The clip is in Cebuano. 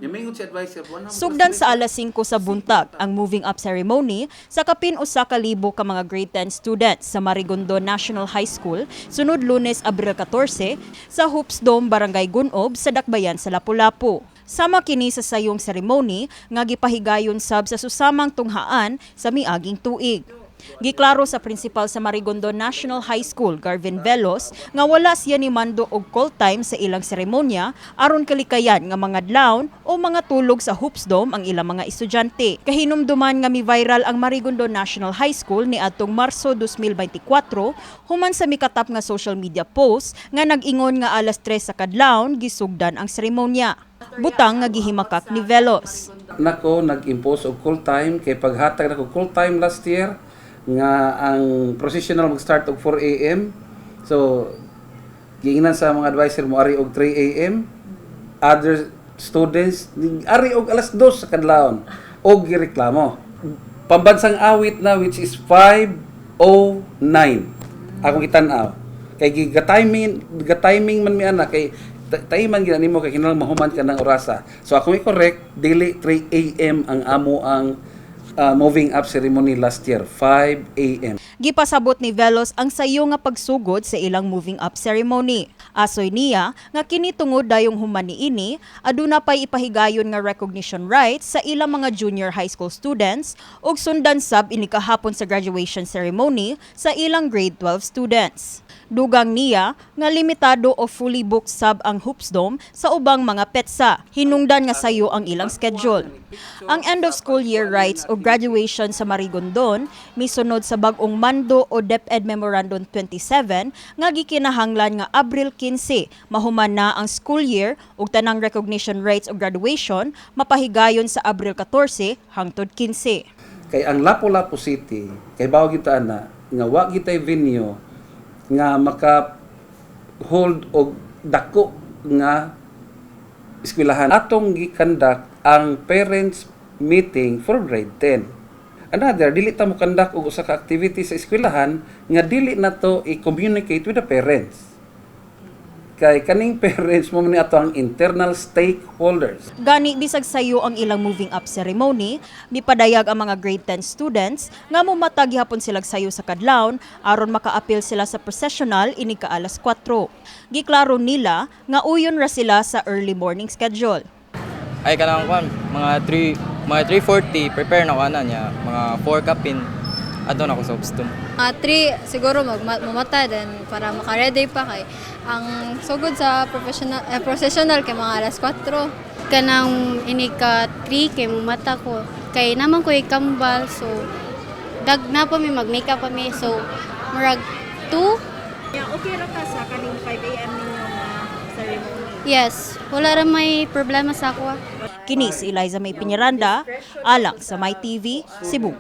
Nimingon si advisor, wala mo Sugdan sa alas 5 sa buntag ang moving up ceremony sa kapin 1,000 ka mga grade 10 students sa Marigondon National High School sunod Lunes, Abril 14, sa Hoops Dome, Barangay Gunob sa Dakbayan sa Lapu-Lapu. Sama kini sa sayong ceremony nga gipahigayon sab sa susamang tunghaan sa miaging tuig. Giklaro sa principal sa Marigondon National High School, Garvin Velos, nga wala siya ni mando og call time sa ilang seremonya aron kalikayan nga mga dlawn o mga tulog sa Hoops Dome ang ilang mga estudyante. Kahinumduman nga mi-viral ang Marigondon National High School ni adtong Marso 2024 human sa mikatap nga social media post nga nag-ingon nga alas 3 sa kadlawon gisugdan ang seremonya. Butang nga gihimakak ni Velos. Nako nag-impose og call time kay paghatag nako call time last year nga ang processional mag-start og 4 a.m. So giingnan sa mga advisor mo ari og 3 a.m. Other students ari og alas 2 sa kadlawon og gireklamo. Pambansang awit na, which is 5:09 akong gitan-aw. Kay giga-timing man mi ana kay taiman gina nimo kay kinahanglan mahuman ka ng orasa. So akong i-correct, dili 3 a.m. ang amo ang moving up ceremony last year, 5 a.m. Gipasabot ni Velos ang sayo nga pagsugod sa ilang moving up ceremony. Asoy niya nga kini tungod dayong human niini, aduna pay ipahigayon nga recognition rites sa ilang mga junior high school students ug sundan sab ini kahapon sa graduation ceremony sa ilang grade 12 students. Dugang niya nga limitado o fully booked sab ang Hoops Dome sa ubang mga petsa. Hinungdan nga sayo ang ilang schedule. Ang end of school year rites o graduation sa Marigondon misunod sa bag-ong mando o DepEd Memorandum 27 nga gikinahanglan nga Abril 15 mahuman na ang school year ug tanang recognition rites o graduation mapahigayon sa Abril 14 hangtod 15. Kay ang Lapu-Lapu City, kay bawo kita ana nga wa gitay venue nga maka hold og dako nga eskwelahan. Atong gi-conduct ang parents meeting for grade 10. Another, dili ta mo conduct og usa ka activity sa eskwelahan nga dili nato i-communicate with the parents. Kay kaning parents mo ni ato ang internal stakeholders. Gani bisag sayo ang ilang moving up ceremony, mipadayag ang mga grade 10 students nga mumata gihapon silag sayo sa kadlawon aron makaapil sila sa processional inig ka alas 4. Giklaro nila nga uyon ra sila sa early morning schedule. Ay, kanang kwan, mga 3, mga 3:40 prepare na ko ana niya, mga 4 kapin adto na ko sa Hoops Dome. Mga 3 siguro mamata then para maka-ready pa kay ang sugod sa professional eh, processional kay mga alas 4. Kanang inig ka 3 kay mumata ko kay naman ko ikambal, so dag na pa mi, mag makeup pa mi, so murag 2. Yeah, okay ra ka sa kaning 5 a.m. ninyo nga ceremony? Yes, wala ra may problema sa ako ah. Kini si Eliza May Piñaranda, alang sa My TV, Cebu.